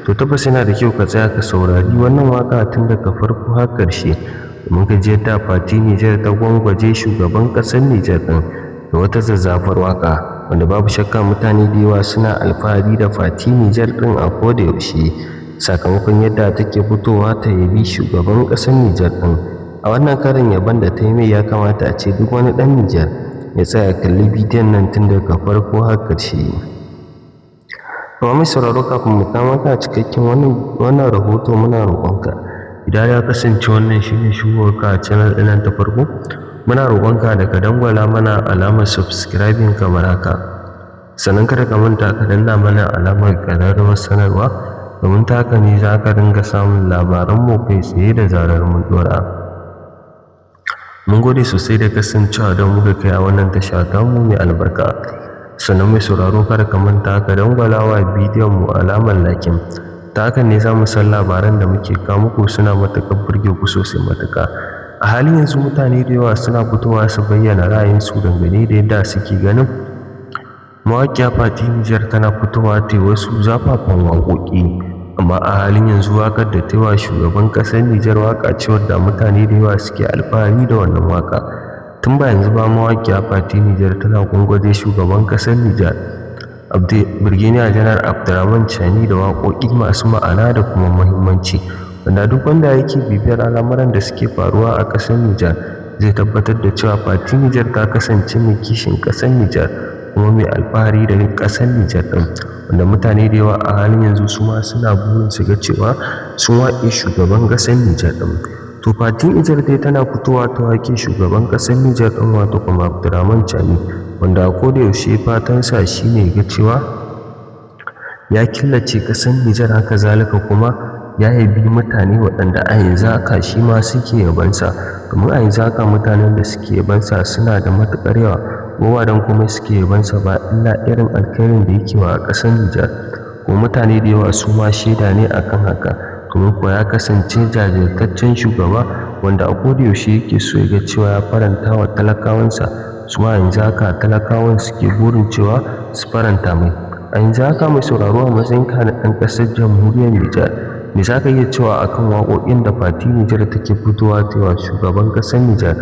To tabbas yana da kyau ka tsaya ka saurari wannan waƙa tun daga farko har ƙarshe, domin ka ji yadda Fati Nijar ta gwangwaje shugaban ƙasar Nijar ɗin da wata zazzafar waƙa, wanda babu shakka mutane da yawa suna alfahari da Fati Nijar ɗin a koda yaushe, sakamakon yadda take fitowa ta yabi shugaban ƙasar Nijar ɗin. A wannan karin yabon da ta yi mai, ya kamata a ce duk wani ɗan Nijar ya tsaya kalli bidiyon nan tun daga farko har ƙarshe. Amma mai sauraro, kafin mu kawo maka cikakken wannan rahoto, muna roƙonka, idan ya kasance wannan shine shigowarka a channel ɗin nan ta farko, muna roƙonka da ka dangwala mana alamar subscribing kamar haka. Sannan kada ka manta ka danna mana alamar ƙararrawar sanarwa, domin ta haka ne za ka dinga samun labaranmu kai tsaye da zarar mun ɗora. Mun gode sosai da kasancewa da mu da kai a wannan tasha tamu mai albarka. Sannan mai sauraro, kada ka manta ka dangwala wa bidiyon mu alamar liking. Ta hakan ne za mu san labaran da muke kawo muku suna matuƙar burge ku sosai matuƙa. A halin yanzu mutane da yawa suna fitowa su bayyana ra'ayinsu dangane da yadda suke ganin mawaƙiya Fati Nijar tana fitowa ta yi wasu zafafan waƙoƙi. Amma a halin yanzu waƙar da ta yi wa shugaban ƙasar Nijar waƙa ce wadda mutane da yawa suke alfahari da wannan waƙa. Tun ba yanzu ba mawaƙiya Fati Nijar tana gwangwaje shugaban ƙasar Nijar, Birgediya Janar Abdurrahman Chani, da waƙoƙi masu ma'ana da kuma muhimmanci, wanda duk wanda yake bibiyar al'amuran da suke faruwa a ƙasar Nijar zai tabbatar da cewa Fati Nijar ta kasance mai kishin ƙasar Nijar kuma mai alfahari da ƙasar Nijar ɗin, wanda mutane da yawa a halin yanzu su ma suna burin su ga cewa sun waƙe shugaban ƙasar Nijar ɗin. To, Fati Nijar dai tana fitowa ta waƙe shugaban ƙasar Nijar ɗin, wato kuma Abdurrahman Chani, wanda a koda yaushe fatansa shine ga cewa ya killace ƙasar Nijar, haka zalika kuma ya yabi mutane waɗanda a yanzu haka shi ma suke yabonsa, domin a yanzu haka mutanen da suke yabonsa suna da matuƙar yawa, kuma ba don komai suke yabonsa ba illa irin alkhairin da yake wa ƙasar Nijar. Kuma mutane da yawa su ma shaida ne akan haka, domin kuwa ya kasance jajirtaccen shugaba wanda a koda yaushe yake so ya ga cewa ya faranta wa talakawansa. Su ma yanzu haka talakawan suke burin cewa su faranta mai. A yanzu haka, mai sauraro, a matsayinka na ɗan ƙasar Jamhuriyar Nijar, me za ka iya cewa akan waƙoƙin da Fati Nijar take fitowa ta yi wa shugaban ƙasar Nijar,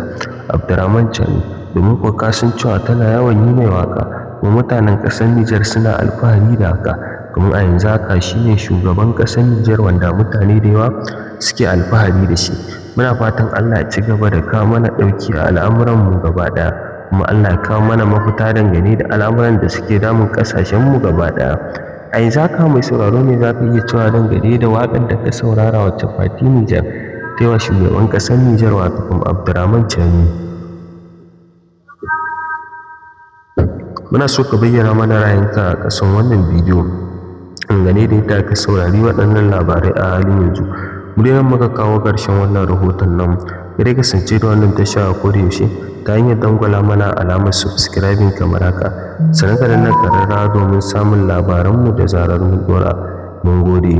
Abdurrahman Chani? Domin kuwa ka san cewa tana yawan yi mai waƙa, kuma mutanen ƙasar Nijar suna alfahari da haka, domin a yanzu haka shi ne shugaban ƙasar Nijar wanda mutane da yawa suke alfahari da shi. Muna fatan Allah ya ci gaba da kawo mana ɗauki a al'amuranmu gaba ɗaya, kuma Allah ya kawo mana mafita dangane da al'amuran da suke damun ƙasashenmu gaba ɗaya. A yanzu haka, mai sauraro, me za ka iya cewa dangane da waƙar da ka saurara wacce Fati Nijar ta yi wa shugaban ƙasar Nijar, wato kuma Abdurrahman Chani? Muna so ka bayyana mana ra'ayinka a ƙasan wannan bidiyo dangane da yadda ka saurari waɗannan labarai a halin yanzu. Mu dai nan muka kawo ƙarshen wannan rahoton namu. Ka dai kasance da wannan tasha a koda yaushe ta hanyar dangwala mana alamar subscribing kamar haka, sannan ka danna ƙararrawa domin samun labaranmu da zarar mun ɗora. Mun gode.